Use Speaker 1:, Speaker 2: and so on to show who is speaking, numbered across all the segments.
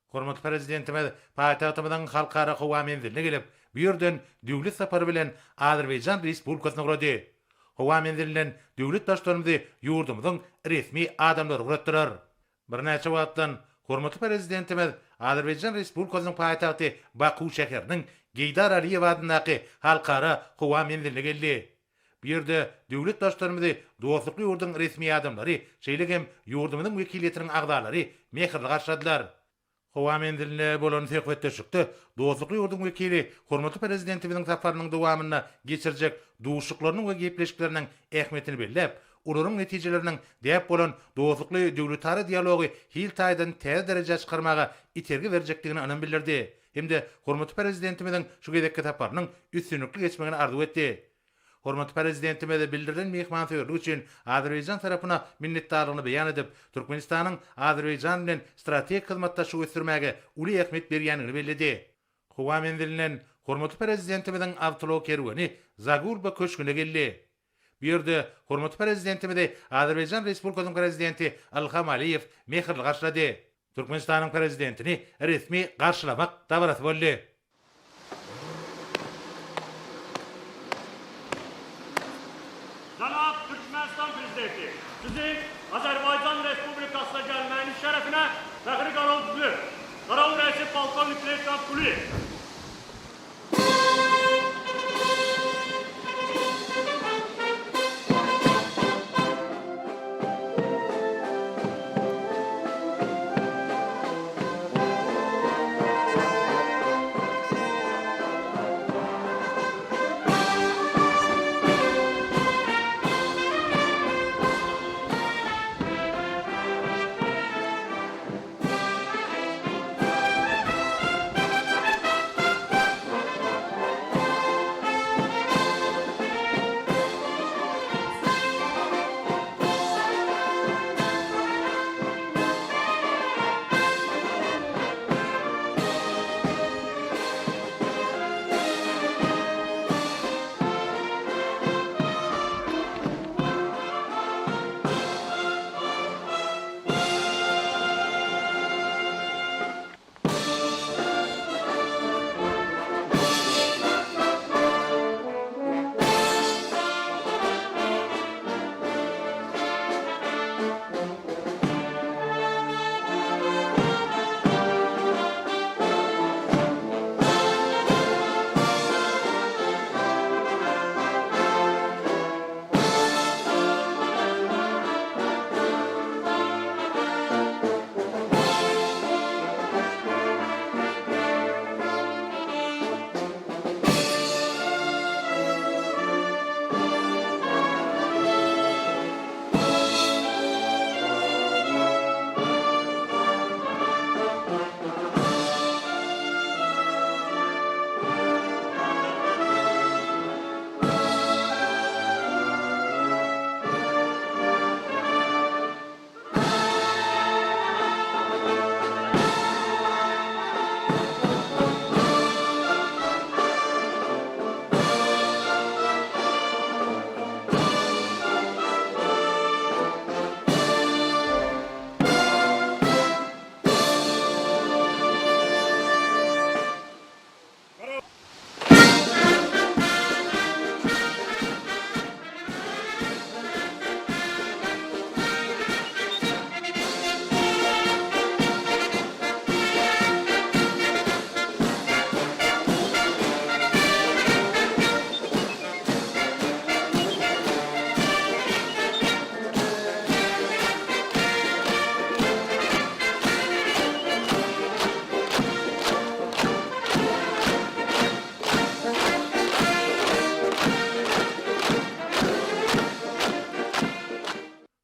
Speaker 1: Hormatly Prezidentimiz paýtagtymyzyň Halkara howa menziline gelip, bu ýerden döwlet sapary bilen Azerbaýjan Respublikasyna ugrady. Howa menzilinden döwlet Baştutanymyzy ýurdumyzyň resmi adamlary ugratdylar. Birnäçe wagtdan hormatly Prezidentimiz Azerbaýjan Respublikasynyň paýtagty Baku şäheriniň Geýdar Aliýew adyndaky Halkara howa menziline geldi. Bu ýerde döwlet Baştutanymyzy dostlukly ýurduň resmi adamlary, şeýle hem ýurdumyzyň wekiliýetiniň agzalary mähirli garşyladylar. Howa menzilinde bolan söhbetdeşlikde dostlukly ýurduň wekili hormatly Prezidentimiziň saparynyň dowamynda geçirjek duşuşyklarynyň we gepleşikleriniň ähmiýetini belläp, olaryň netijeleriniň däp bolan dostlukly döwletara dialogy hil taýdan täze derejä çykarmaga itergi berjekdigine ynam bildirdi. hem-de hormatly Prezidentimiziň şu gezekki saparynyň üstünlikli geçmegini arzuw etdi. Hormatly Prezidentimiz bildirilen myhmansöýerlik üçin azerbaýjan tarapyna minnetdarlygyny beýan edip, Türkmenistanyň Azerbaýjan bilen strategik hyzmatdaşlygy ösdürmäge uly ähmiýet berýändigini belledi. Howa menzilinden hormatly Prezidentimiziň awtoulag kerweni Zagulba köşgüne geldi. Bu ýerde hormatly Prezidentimizi Azerbaýjan Respublikasynyň Prezidenti Ilham Aliýew mähirli garşylady. Türkmenistanyň Prezidentini resmi garşylamak dabarasy boldy.
Speaker 2: Jenap Türkmenistan Prezidenti, Siziň Azerbaýjan Respublikasyna gelmeginiz şerefine Fahri Garawul düzülip, Garawul reisi polkownik leýtenant Kulyýew.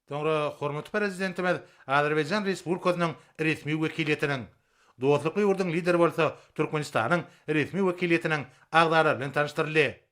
Speaker 1: Soňra hormatly Prezidentimiz Azerbaýjan Respublikasynyň resmi wekiliýetiniň, dostlukly ýurduň Lideri bolsa Türkmenistanyň resmi wekiliýetiniň agzalary bilen tanyşdyryldy.